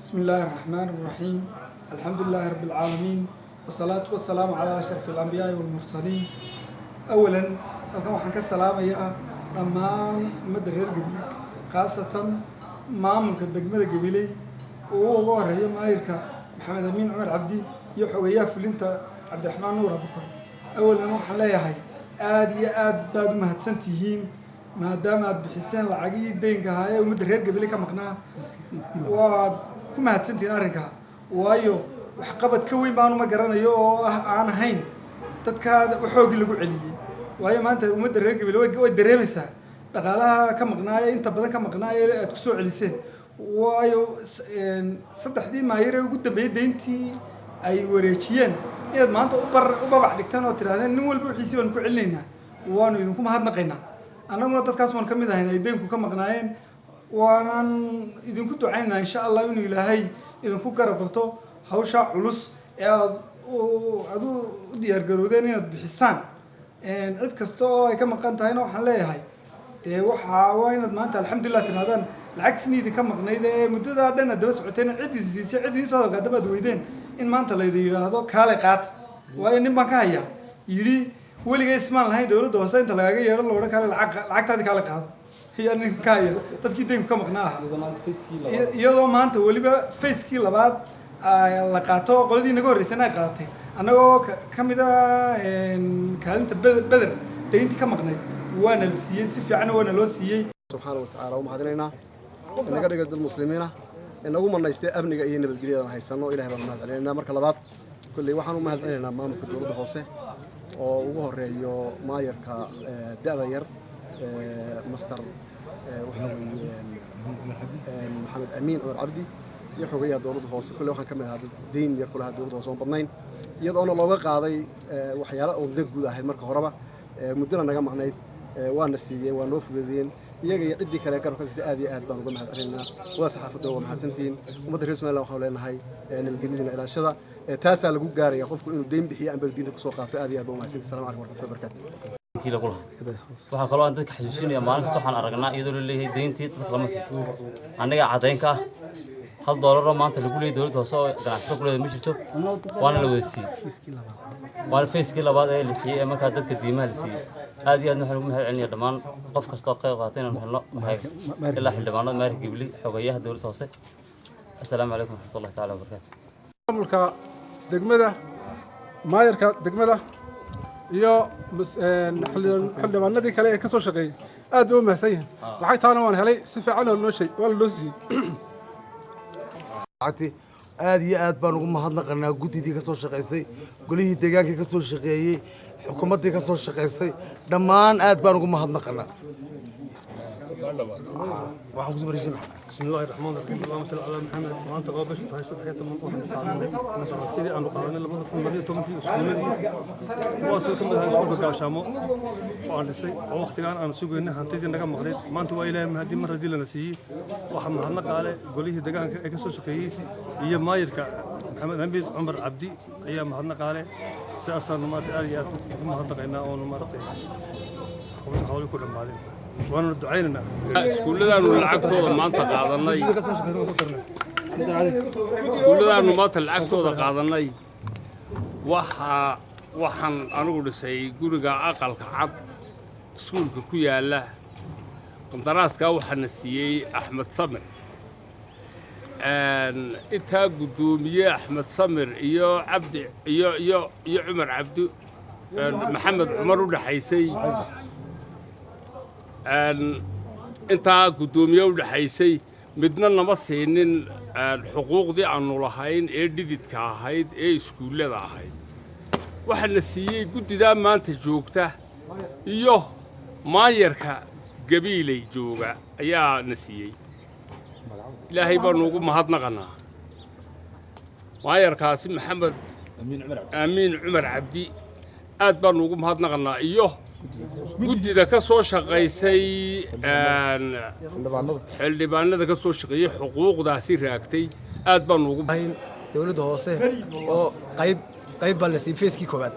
بسم الله الرحمن الرحيم، الحمد لله رب العالمين، والصلاة والسلام على أشرف الأنبياء والمرسلين. أولا، halkan waxaan ka salaamayaa dhammaan ummadda reer Gabiley, khaasatan maamulka degmada Gabiley oo ugu horeeya maayirka Maxamed Amiin Cumar Cabdi iyo xogeyaha fulinta Cabdiraxmaan Nuur Abukar. Awalan, waxaan leeyahay aada iyo aad baad u mahadsan tihiin, maadaama aad bixiseen lacagihii deynka ahaa ee ummadda reer Gabiley ka maqnaa. Waad ku mahadsantihiin arrinkaa, waayo waxqabad ka weyn baanu ma garanayo oo ah aan ahayn dadkaada u xoogii lagu celiyey. Waayo, maanta ummadda reer Gabiley way dareemaysaa dhaqaalaha ka maqnaaya, inta badan ka maqnaaya aad kusoo celiseen. Waayo, saddexdii maayir ee ugu dambeeyey deyntii ay wareejiyeen inaad maanta u babac dhigteen oo tidhahdeen nin walba wixiisii baanu ku celinaynaa, waanu idinku mahadnaqaynaa. Annaguna dadkaas baanu ka mid ahayn ay deynku ka maqnaayeen, waanaan idinku ducaynaynaa, insha Allah, inuu Ilaahay idinku garab qabto hawshaa culus ee aad u diyaargarowdeen inaad bixisaan. Cid kasta oo ay ka maqan tahayna waxaan leeyahay, dee waxa waa inaad maanta alxamdulilah tirahdaan lacagtiin idinka maqnayd ee muddadaa dhan aad daba socoteen, cid idin siisay, cid idiin soo hadalkaadaba aad weydeen, in maanta laydin yidhaahdo kaale qaata. Waayo, nin baan ka hayaa yidhi weligay ismaan lahayn dowladda hoose inta lagaaga yeedho la odhan kaale lacag, lacagtaadii kaale qaado. Yaa ninka ka haya dadkii deynku ka maqnaa ahaa, iyadoo maanta weliba phase-kii labaad la qaato, qoladii naga horreysana ay qaadatay, annagoo ka mid a kaalinta Beder deyntii ka maqnayd waana la siiyey, si fiicanna waana loo siiyey. Subxaana wa tacaala u mahadinaynaa inaga dhiga dad muslimiina, inagu manaystay amniga iyo nabadgelyadan haysano. Ilahay baan mahad celinaynaa. Marka labaad, kolley waxaan u mahad celinaynaa maamulka dowladda hoose oo ugu horeeyo maayarka da'da yar, master, waxaa weeye Maxamed Amiin Cumar Cabdi, iyo xogayaha dowladda hoose. Kolley waxaan ka mid ahaa dad deyn yar ku lahaa dowladda hoose oon badnayn, iyadoona looga qaaday waxyaalo oon dan guud ahayd marka horeba, muddana naga maqnayd. Waana siiyeen, waa noo fududeeyeen. Iyaga iyo ciddii kale garab ka siisay aad iyo aad baan uga mahad celinaynaa. Wada saxaafadda waa mahadsantihiin. Ummadda reer Somaliland waxaanu leenahay nabadgelyadiina ilaashada. Taasaa lagu gaaraya qofku inuu deyn bixiyo amba diinta kusoo qaato. Aad iyo aad baa umahadsantihin. Salamu calaykum warahmatullahi wabarakatu. Kii lagu lahaa waxaa kaloo aan dadka xasuusinaya, maalin kasta waxaan aragnaa iyadoo la leeyahay deyntii dadka lama siiyo. Annaga caddayn ka ah, $1 oo maanta lagu leeyahay dowladda hoose oo ganacsato ku leedahay ma jirto, waana la wada siiyey. Waana phase-kii labaad ee la bixiyey ee markaa dadka diimaha la siiyey. Aad iyo aadna waxaan ugu mahad celinaya dhammaan qof kasta oo qayb qaatay inaan helno maxay, ilaa xildhibaanada, maayarka Gabiley, xogeyaha dowladda hoose. Assalaamu calaykum waraxmatullahi taala wabarakaatu. Maamulka degmada, maayarka degmada iyo xildhibaanadii kale ee ka soo shaqeeyey aad bay u mahadsan yihiin. Lacagtaana waan helay, si fiican oo noo sheeg waa lanoo siiyey. Lacagti aad iyo aad baan ugu mahadnaqanaa guddidii ka soo shaqaysay, golihii deegaankii ka soo shaqeeyey, xukuumaddii ka soo shaqaysay, dhammaan aad baan ugu mahadnaqanaa. Waxaan kusoo wareejin. بسم الله الرحمن الرحيم، اللهم صل على محمد. Maanta oo bishu tahay 13, waxaan qaadanay sidii aanu qaadanay 2012-kii iskuuladii, kuwaasoo ka mid ahaa iskuulka Gaashaamo oo aan dhisay, oo wakhtigaan aanu sugaynay hantidii naga maqnayd. Maanta waa Ilaahay mahadii mar haddii lana siiyey. Waxaa mahadnaqaale golihii deegaanka ee ka soo shaqeeyey iyo maayirka Maxamed Amiid Cumar Cabdi ayaa mahadnaqaale. Sidaasaanu maarata aad iyo aad ugu mahadnaqaynaa oonu maaragtay hawli ku dhammaadeen, waanuna ducaynaynaa. Iskuulladaanu lacagtooda maanta qaadanay, iskuulladaanu maanta lacagtooda qaadanay, waxaan anigu dhisay guriga Aqalka Cad iskuulka ku yaalla. Qandaraaskaa waxaana siiyey Axmed Samir. Intaa guddoomiye Axmed Samir iyo Cabdi iyo Cumar Cabdi Maxamed Cumar u dhexaysay, intaa guddoomiye u dhexaysay, midna nama siinin xuquuqdii aannu lahayn ee dhididka ahayd ee iskuullada ahayd. Waxaana siiyey guddidaa maanta joogta iyo maayarka Gabiiley jooga ayaa na siiyey. Ilaahay baanu ugu mahadnaqanaa. Maayarkaasi Maxamed Aamiin Cumar Cabdi aad baanu ugu mahadnaqanaa, iyo guddida ka soo shaqaysay, xildhibaanada ka soo shaqeeyey, xuquuqdaasi raagtay aad baanu ugu Dowladda hoose oo qayb qayb baa la siiyey phase-kii koowaad.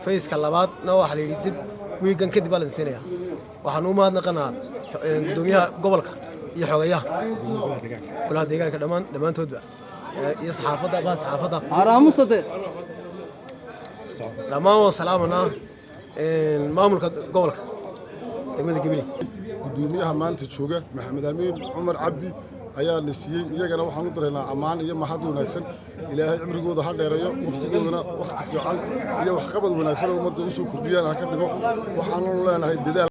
Phase-ka labaadna waxaa la yidhi dib wiigan kadib baa la siinaya. Waxaan u mahadnaqanaa guddoomiyaha gobolka. Iyo xogayaha golaha deegaanka dhammaan dhammaantoodba iyo saxaafadda, baha saxaafadda dhammaan waan salaamanaa. Maamulka gobolka, degmada Gabiley. Gudoomiyaha maanta jooga, Maxamed Amiin Cumar Cabdi, ayaa la siiyey. Iyagana waxaan u diraynaa ammaan iyo mahad wanaagsan. Ilaahay cimrigooda ha dheereeyo, wakhtigoodana wakhti fiican iyo waxqabad wanaagsan oo ummadda u soo kordhiyaan ha ka dhigo. Waxaannu leenahay dadaal.